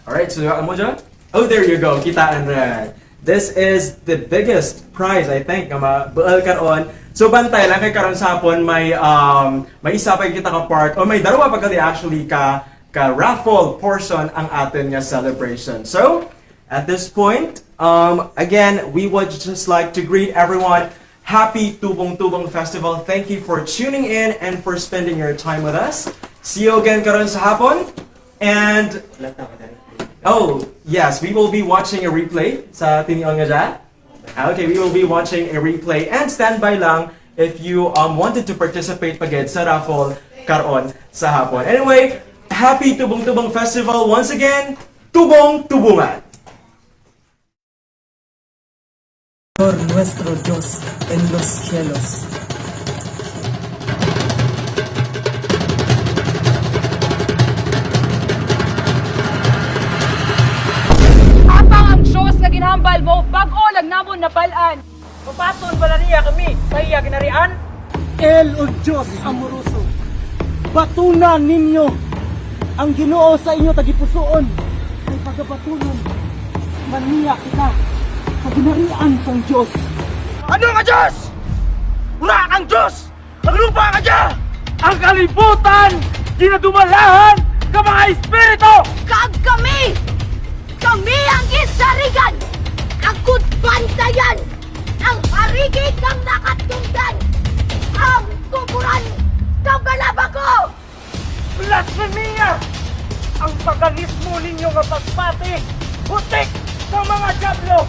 Alright, so amo dyan. Oh, there you go. Kitaa run. This is the biggest prize, I think, nga mabuul karon. So, bantay lang kay karon sa hapon may, um, may isa pa kita ka part, o may darwa pa gali actually ka, ka raffle portion ang atun nga celebration. So, at this point, um, again, we would just like to greet everyone. Happy Tubong-Tubong Festival. Thank you for tuning in and for spending your time with us. See you again karon sa hapon. And, oh, yes, we will be watching a replay sa tinion nga dya. Ah, okay, we will be watching a replay. And standby lang if you, um, wanted to participate pa gid sa raffle karon sa hapon. Anyway, happy Tubong-Tubong Festival once again. Tubong-tubungan! Señor nuestro Dios en los cielos. Apang ang Dios nga ginhambal mo, bag-o lang namon nabal-an. Papaton bala niya kami sa iya ginharian? El, O Dios amoroso, batunan ninyo ang Ginoo sa inyo tagipusuon, kay pagabatunon man niya kita sa ginharian sang Dios. Ano nga Dios? Wara kang Dios! Ang lupa nga dya! Ang kalibutan ginadumalahan kang mga espiritu! Kag kami, kami ang gisarigan, agud bantayan ang parigi kang nakatungdan, ang kuburan kang balabako! Blasfemia! Ang paganismo ninyo nga pagpati, butik kang mga dyablo!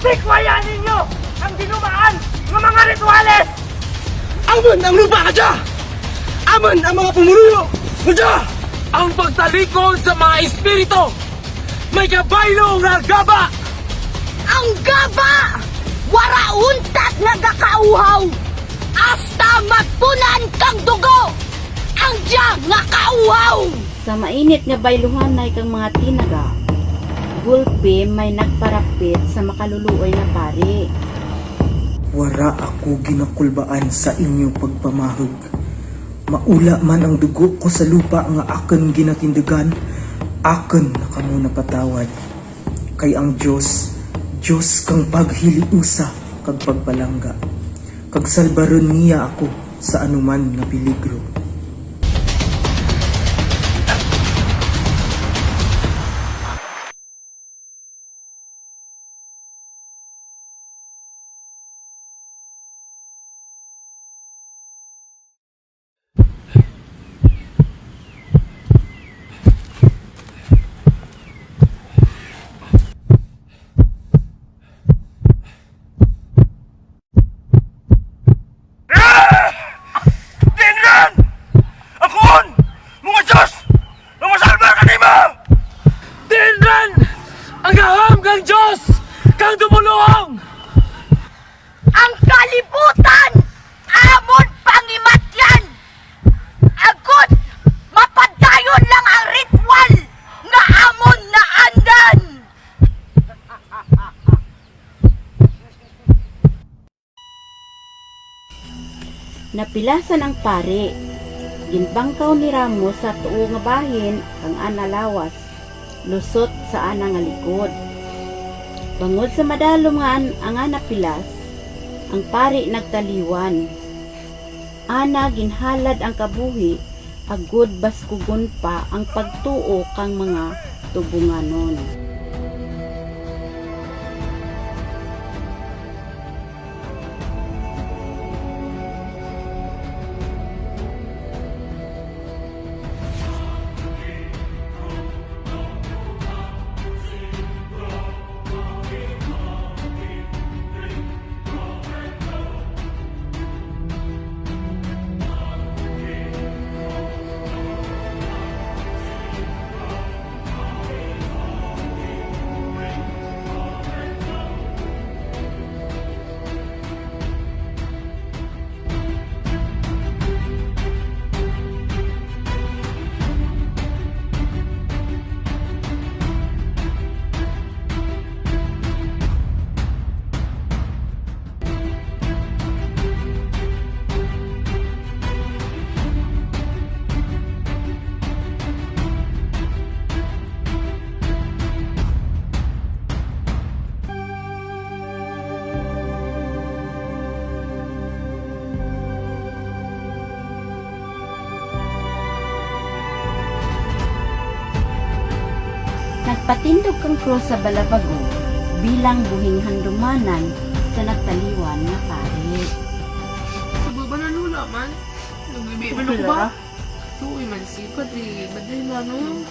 Tikwayan ninyo ang ginumaan nga mga rituales! Amun ang lupa nga dya! Amun ang mga pumuluyo nga dya! Ang pagtalikod sa mga espiritu! May kabaylo nga gaba! Ang gaba! Wara untat nga gakauhaw! Hasta mapun-an kang dugo! Ang dya nga kauhaw! Sa mainit nga bayluhanay kang mga tinaga, gulpi may nagparapit sa makaluluoy nga pari. Wara ako ginakulbaan sa inyo pagpamahug. Maula man ang dugo ko sa lupa nga akun ginatindugan, akun na kamo napatawad. Kay ang Dios, Dios kang paghiliusa kag pagpalangga, kag salbarun niya ako sa anuman nga peligro. Diin run! Akun! Mga Dios! Nga masalbar kanimo! Diin run! Ang gaham kang Dios! Kang dumuluong! Ang kalibutan amon pangimatyan, agud mapadayon lang ang ritual nga amon naandan. Napilasan ang pari. Ginpangkaw ni Ramos sa tuo nga bahin ang ana lawas, lusot sa ana nga likod. Bangod sa madalum nga an-, ang ana pilas, ang pari nagtaliwan. Ana ginhalad ang kabuhi, agud baskugon pa ang pagtuo kang mga tubunganon. Nagpatindog kang krus sa balabago bilang buhing handumanan sa nagtaliwan nga pari. Man, nagbibi man ako ba? Tuoy man si Padre, Padre na, no?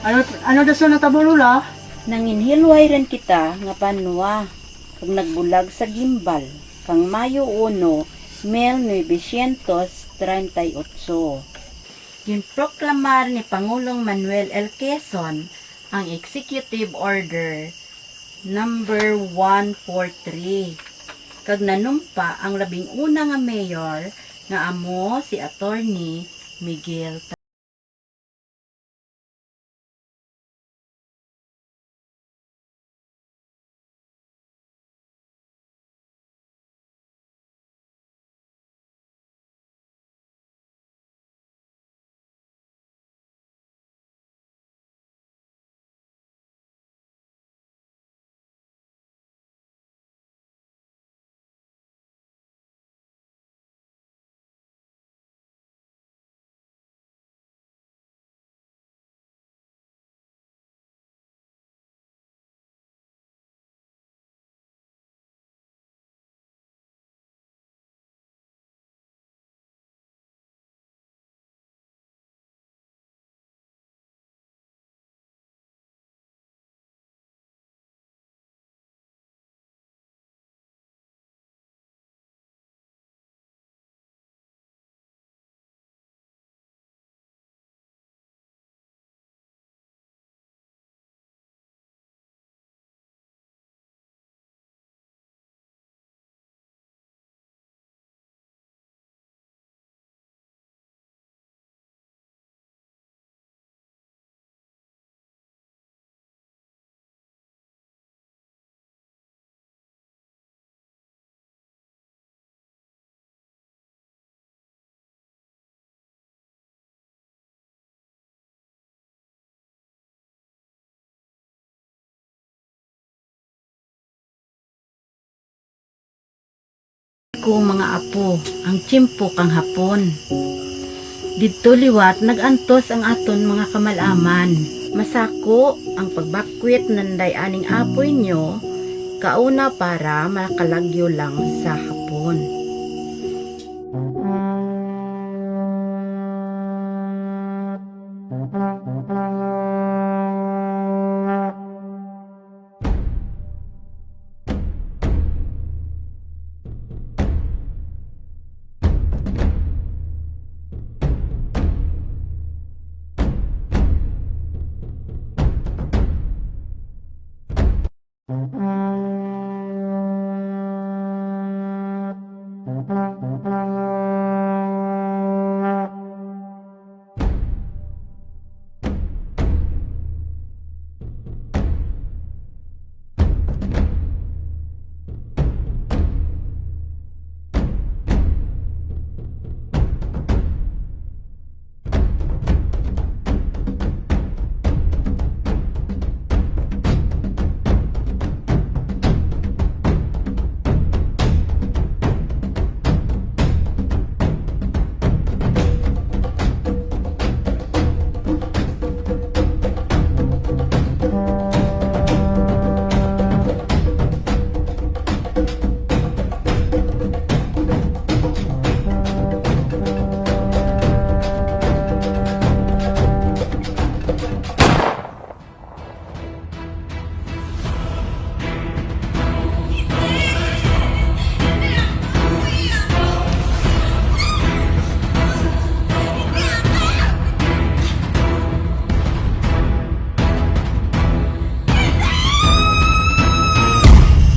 Ano, ano daw sa natabo, Lola? Nanginhilway run kita nga banwa, kag nagbulag sa Guimbal, kang Mayo uno, mil novecientos treinta y ocho. Ginproklamar ni Pangulong Manuel L. Quezon ang Executive Order number one four three. Kag nanumpa ang labing una nga mayor nga amo si Attorney Miguel. Ko, mga apo, ang tiyempo kang Hapon. Didto liwat nag-antos ang aton mga kamal-aman. Masako ang pagbakwit nanday aning apoy nyo, kauna para makalagyo lang sa Hapon.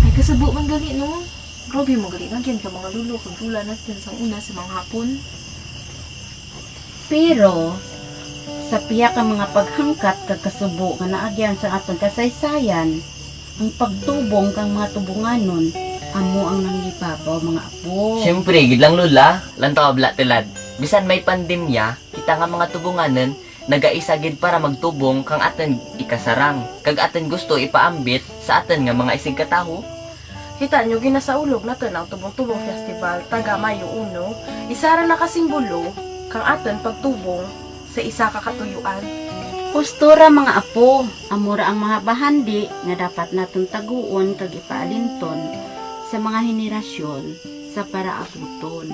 Ay, kasabo man gani, no? Grabe man gani nga agyan kang mga lolo kag lola natun sa una sa mga Hapon. Pero, sa piya ka mga paghangkat kag kasubo nga naagyan sa atun kasaysayan, ang pagtubong kang mga tubunganon, amo ang nangibabaw, mga apo. Siyempre gid lang, Lola, lantaw abla tulad. Bisan may pandemya, kita nga mga tubunganon, nagaisa gid para magtubong kang atun ikasarang, kag atun gusto ipaambit sa atun nga mga isigkatawo. Kita nyo, ginasaulog natun ang Tubong-Tubong Festival, taga Mayo uno, isa ra na ka simbolo kang atun pagtubong sa isa ka katuyuan. Husto ra, mga apo, amo ra ang mga bahandi nga dapat natun taguon kag ipaalinton sa mga henerasyon sa paraabuton.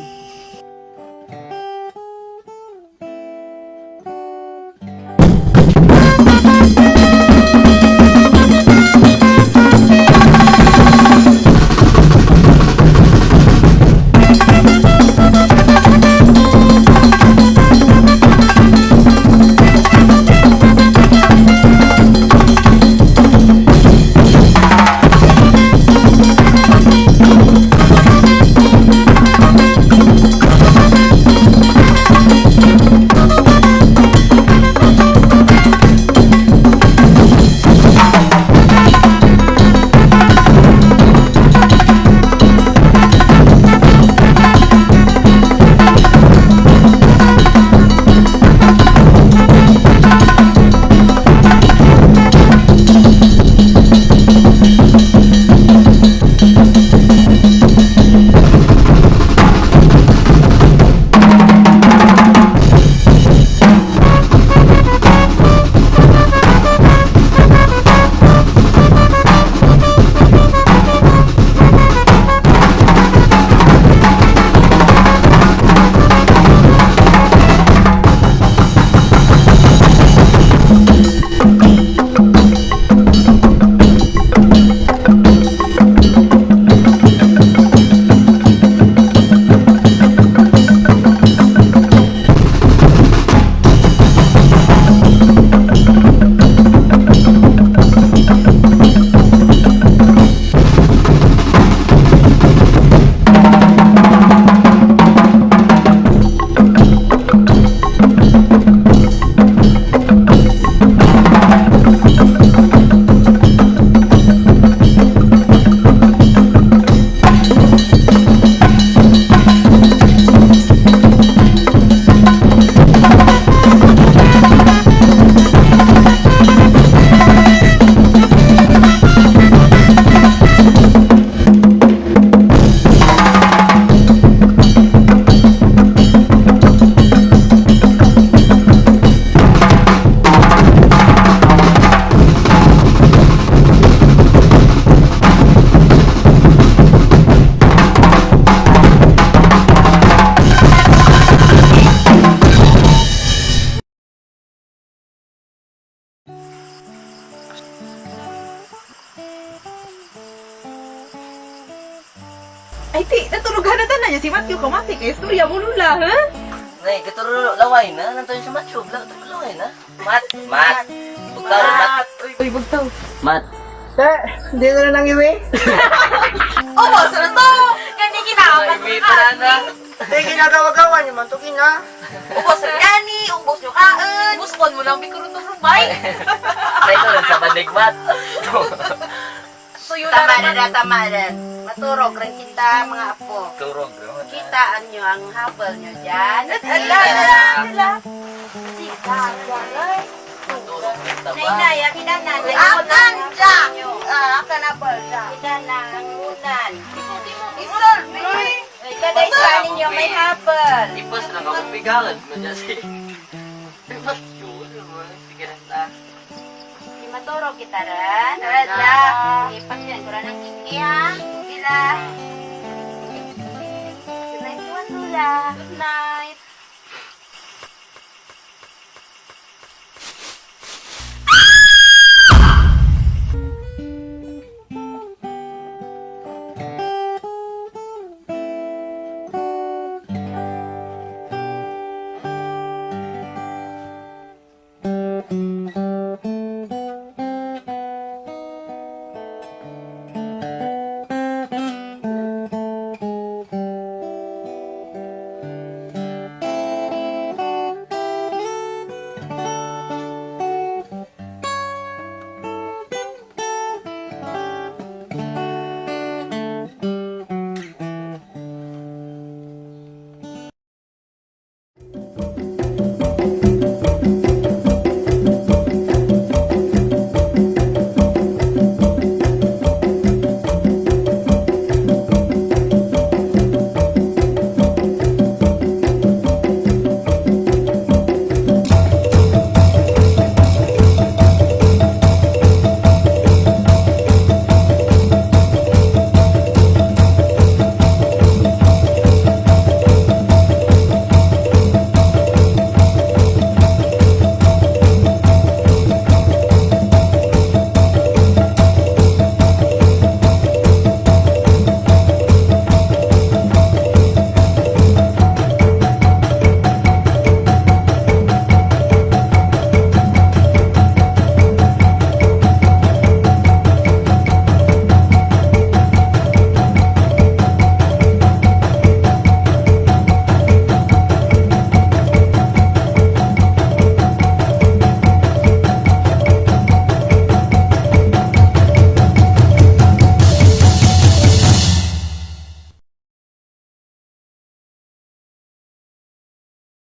Matyo ka, Mat, kay istorya mo, Lola, ha? Nay, katuro laway na, nang tayo sa Matyo, bla, katuro laway na. Mat, Mat. Bugtaw, Mat. Uy, bugtaw. Mat. Te, di na lang iwi. Ubos na to! Gani ginawa. Ay, may pala na. Te, ginagawa-gawa niyo man to, kina. Ubos na gani, ubos niyo kaon. Ubos kon mo lang, bikuro to, bay. Ay, ito lang sa banig, Mat. Suyo na. Tama na, tama na. Maturog rin kita, mga apo. Turog rin. Kitaan niyo ang habol niyo dyan. Ala, ala, ala. Sige, ala. Turog rin, tama. Nay, nay, akin na, nay. Akan dyan. Ah, akan habol dyan. Kita na ang unan. Isolve. Ay, kada isa ninyo may habol. Ipas na ka, magpigalan mo dyan si. Ipas yun, sige na ta. Di maturog kita ran. Ran na. Ipas yan, kura ng kiki, ha? Sila. Sila yung tuwan, Lola. Good night.